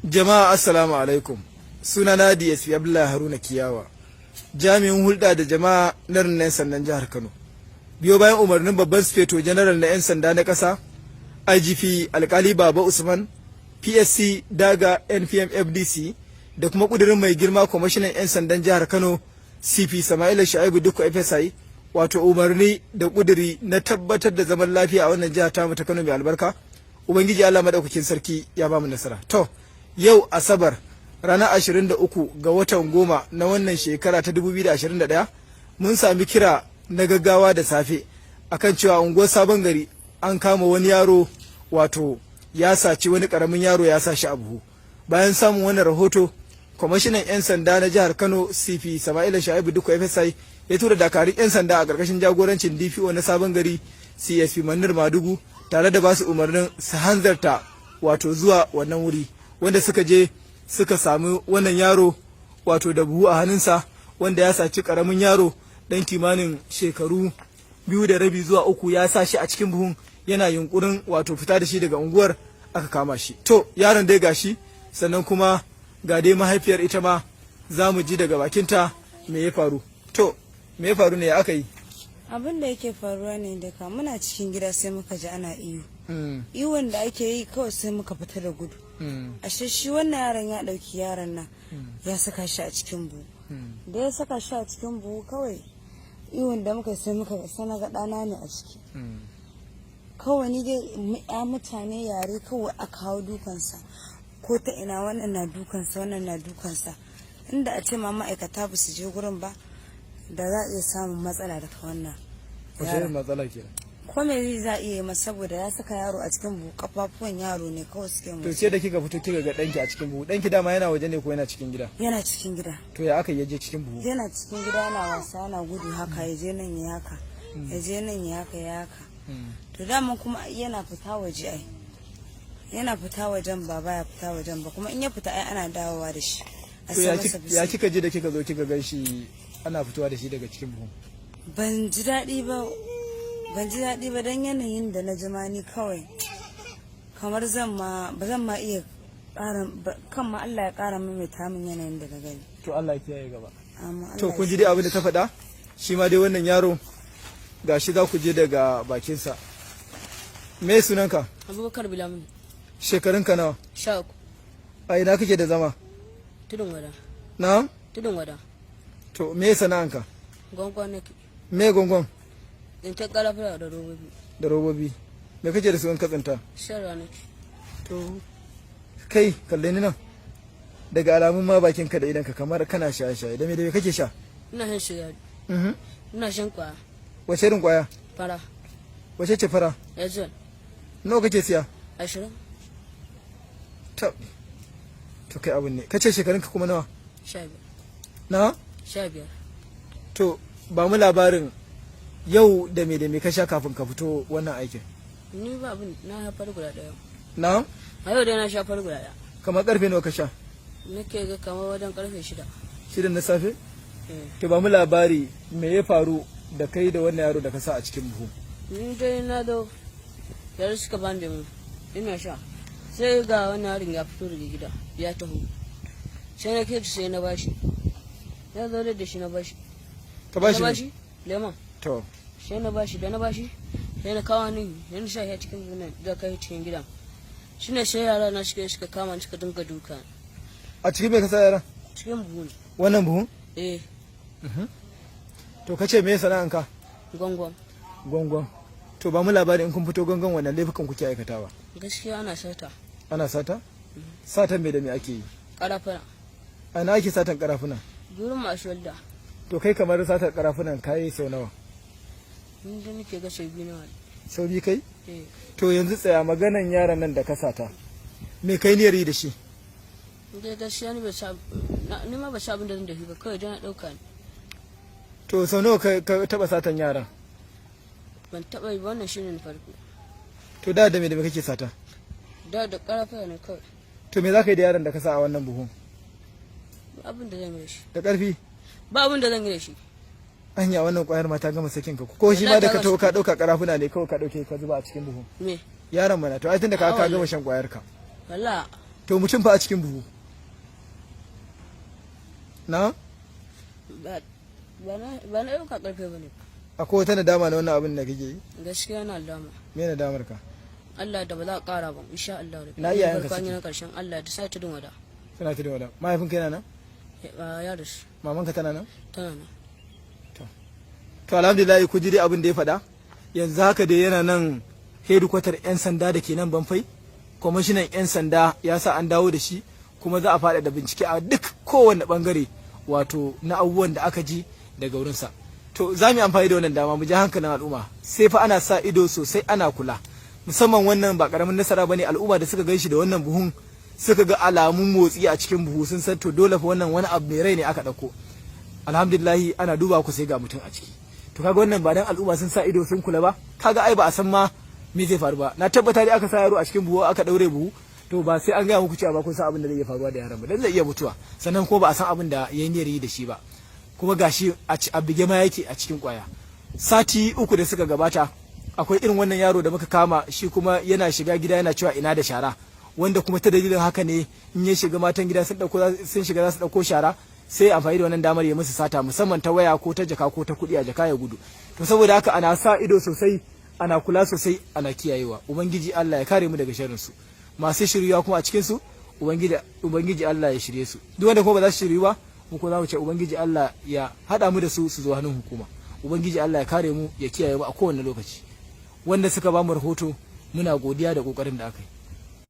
Jama'a, assalamu alaikum. Sunana DSP Abdullahi Haruna Kiyawa, jami'in hulɗa da jama'a na rundunar 'yan sandan jihar Kano. Biyo bayan umarnin babban sufeto janaral na 'yan sanda na ƙasa, IGP Alkali Baba Usman, PSC Daga NPM FDC, da kuma ƙudurin mai girma kwamishinan 'yan sandan jihar Kano, CP Sama'ila Sha'ibu Dikko FSI, wato umarni da ƙuduri na tabbatar da zaman lafiya a wannan jihar tamu ta Kano mai albarka. Ubangiji Allah madaukakin sarki ya ba mu nasara. To, yau Asabar, ranar 23 ga watan 10 na wannan shekara ta 2021, mun sami kira na gaggawa da safe akan cewa unguwar Sabon Gari an kama wani yaro, wato ya saci wani karamin yaro ya sa shi a buhu. Bayan samun wannan rahoto, kwamishinan 'yan sanda na jihar Kano, CP Sama'ila Sha'ibu Dikko FSI, ya tura dakarun 'yan sanda a ƙarƙashin jagorancin DPO na Sabon Gari, CSP Manir Madugu, tare da basu umarnin su hanzarta wato zuwa wannan wuri, wanda suka je suka sami wannan yaro wato da buhu a hannunsa, wanda ya saci karamin yaro dan kimanin shekaru 2.5 zuwa 3, ya sa shi a cikin buhun yana yunkurin wato fita da shi daga unguwar aka kama shi. To, yaron dai gashi, sannan kuma ga dai mahaifiyar, ita ma za mu ji daga bakinta me ya faru. To, me ya faru ne, ya aka yi? Abin da yake faruwa ne, daga muna cikin gida sai muka ji ana iyo. Iwon da ake yi, kawai sai muka fita da gudu. Ashe shi wannan yaron ya ɗauki yaron nan ya saka shi a cikin buhu. Da ya saka shi a cikin buhu, kawai iwon da muka sai muka sana ga ɗana ne a ciki. Kawai ni dai ya mutane yare kawai aka hau dukansa ko ta ina, wannan na dukansa, wannan na dukansa. Inda a ce ma ma'aikata ba su je gurin ba, da za a iya samun matsala daga wannan. Wace irin matsala kenan? Ko me zai za a iya yi masa, saboda ya saka yaro a cikin buhu, kafafuwan yaro ne kawai suke To, motsi. ce da kika fito kika ga danki a cikin buhu, danki dama yana waje ne ko yana cikin gida? Yana cikin gida. To, ya aka je cikin buhu? Yana cikin gida yana wasa, yana gudu haka, ya je nan ya haka, ya je nan ya haka, ya haka. To, dama kuma yana fita waje, ai yana fita wajen ba baya fita wajen ba, kuma in ya fita ai ana dawowa da shi a To, ya sai masa ya biskit. kika ji da kika zo kika gan shi ana fitowa da shi daga cikin buhu? Ban ji daɗi ba, ban ji daɗi ba, don yanayin da na ji ma ni kawai kamar zan ma ba zan ma iya ƙara kan ma Allah ya ƙara maimaita min yanayin da na gani. To, Allah ya kiyaye gaba. Amma To, Allah kun ya ji dai abin da ta faɗa. Shi ma dai wannan yaro gashi, za ku je daga bakinsa. Me sunanka? Abubakar Bilamin. Shekarunka nawa? 13. A ina kake da zama? Tudun Wada. Na? Tudun Wada. To, me sana'anka? Gwangwan nake. Me gongon? In ta karafuna da robobi. Da robobi. Me kake da su in ka tsinta? Sayarwa nake. To, kai, kalle ni nan. Daga alamun ma bakinka da idanka kamar kana shaye-shaye. Da me da me kake sha? Ina shan sigari. Ina shan kwaya. Wace irin kwaya? Fara. Wace ce fara? Yanzu. Nawa kake siya? 20. To, to, kai abun ne kace shekarunka kuma nawa? 15. Na? 15. To, ba mu labarin yau da me ka sha kafin ka fito wannan aikin. Ni ba abin na haifar guda ɗaya. Na? A yau dai na sha far guda ɗaya. Kamar karfe nawa ka sha? Nake ga kamar wajen karfe 6. 6 na safe? Eh. To, ba mu labari me ya faru da kai da wannan yaro da ka sa a cikin buhu. Ni dai na zo, yara suka bani lemu ina sha, sai ga wani yaron ya fito daga gida ya taho, sai na kai, sai na bashi, ya zo da shi, na bashi. Ka bashi na ne? Bashi lemon. To. Sai na bashi, da na bashi sai na kawo ni, sai na sa shi a cikin bunan da kai cikin gidan, shine sai yara na suka kama ni suka dinga duka. A cikin me ka sa yaran? Cikin buhu ne. Wannan buhun? Eh. To, kace me sana'anka? Gwangwan. Gwangwan. To, ba mu labari in kun fito gwangwan, wannan laifukan kuke aikatawa? Gaskiya ana sata. Ana sata? Satan me da me ake yi? Karafuna. Ana ake satan karafuna? Gurin masu walda. To, kai kamar satar karafunan kayi sau nawa? Ni da nake ga sau biyu na wani. Sau biyu kai? Eh. To, yanzu tsaya, maganan yaran nan da ka sata, me kai niyyar yi da shi? Dai gaskiya ni bai sa ni ma ba sa abin da zan dafi ba, kawai dan na dauka ne. To, sau nawa ka taba satan yaran? Ban taba yi ba, wannan shine na farko. To, da da me kake sata? Da karafuna ne kawai. To, me za ka yi da yaron da ka sa a wannan buhun? Ba abin da zan yi da shi. Da karfi. Ba abin da zan yi da shi. Anya wannan kwayar ma ta gama sakin ka ko shi ma da ka taho ka dauka karafuna ne kawai ka dauke ka zuba a cikin buhun? Me? Yaron mana. To, ai tunda ka A gama shan kwayar ka. Wallahi. To mutum fa a cikin buhu na? Ba ba na ɗauka ƙarfe ba ne. Akwai wata nadama na wannan abin da kake yi? Gaskiya na dama. Me nadamar ka? Allah da ba za a ƙara ba, insha Allah. Na iyayenka Farkon suke? na ƙarshen Allah da sa tudun wada. Suna tudun wada. Mahaifinka yana nan? Ya rasu. Mamanka tana nan? Tana nan. To alhamdulillah, ku ji dai abin da ya faɗa. Yanzu haka dai yana nan hedikwatar 'yan sanda da ke nan Banfai. Kwamishinan 'yan sanda ya sa an dawo da shi, kuma za a faɗaɗa bincike a duk kowane ɓangare, wato na abubuwan da aka ji daga wurinsa. To za mu yi amfani da wannan dama mu ji hankalin al'umma, sai fa ana sa ido sosai, ana kula. Musamman wannan ba karamin nasara bane. Al'umma da suka ganshi da wannan buhun, suka ga alamun motsi a cikin buhu, sun san to dole fa wannan wani abu mai rai ne aka ɗauko. Alhamdulillahi, ana duba ku sai ga mutum a ciki. To kaga wannan ba dan al'umma sun sa ido sun kula ba, kaga ai ba a san ma me zai faru ba. Na tabbata dai aka sa yaro a cikin buhu, aka daure buhu, to ba sai an gaya muku cewa ba kun san abin da zai iya faruwa da yaron ba, dan zai iya mutuwa. Sannan ko ba a san abin da ya niyyar yi da shi ba. Kuma gashi a bige ma yake a cikin kwaya. Sati 3 da suka gabata akwai irin wannan yaro da muka kama shi, kuma yana shiga gida yana cewa ina da shara, wanda kuma ta dalilin haka ne in ya shiga, matan gida sun dauko, sun shiga za su dauko shara, sai amfani da wannan damar ya musu sata, musamman ta waya ko ta jaka ko ta kuɗi a jaka, ya gudu. To saboda haka ana sa ido sosai, ana kula sosai, ana kiyayewa. Ubangiji Allah ya kare mu daga sharrin su. Masu shiryuwa kuma a cikin su, Ubangiji Allah ya shirye su. Duk wanda kuma ba za su shiryu ba, mu ko za mu ce Ubangiji Allah ya hada mu da su, su zo hannun hukuma. Ubangiji Allah ya kare mu, ya kiyaye mu a kowane lokaci. Wanda suka ba mu rahoto, muna godiya da kokarin da aka yi.